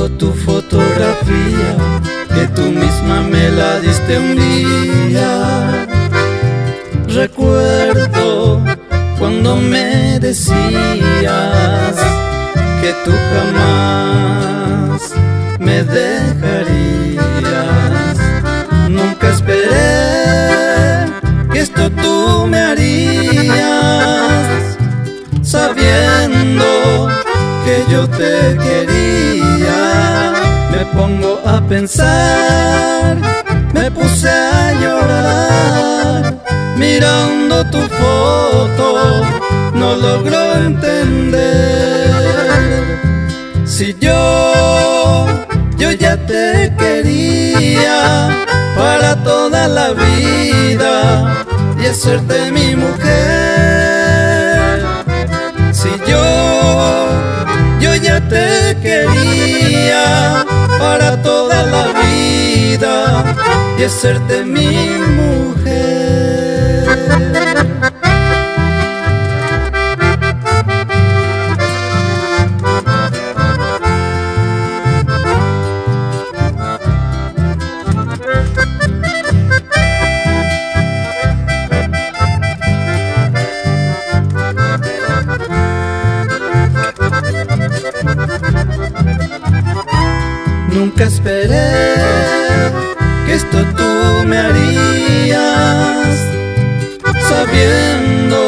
Mirando tu fotografía que tú misma me la diste un día. Recuerdo cuando me decías que tú jamás me dejarías. Nunca esperé que esto tú me harías, sabiendo que yo te quería. Me pongo a pensar, me puse a llorar, mirando tu foto, no logro entender. Si yo, yo ya te quería para toda la vida y hacerte mi mujer. Si yo, yo ya te quería para toda la vida y hacerte mi mujer. Nunca esperé que esto tú me harías, sabiendo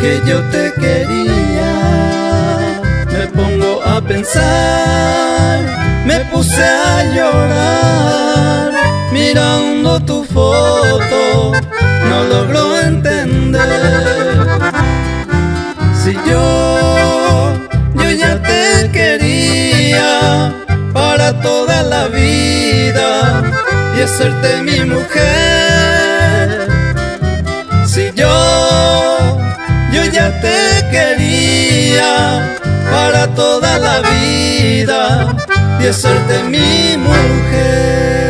que yo te quería. Me pongo a pensar, me puse a llorar, mirando tu foto, no logro entender. Si yo, yo ya te quería para toda la vida y hacerte mi mujer. Si yo, yo ya te quería para toda la vida y hacerte mi mujer.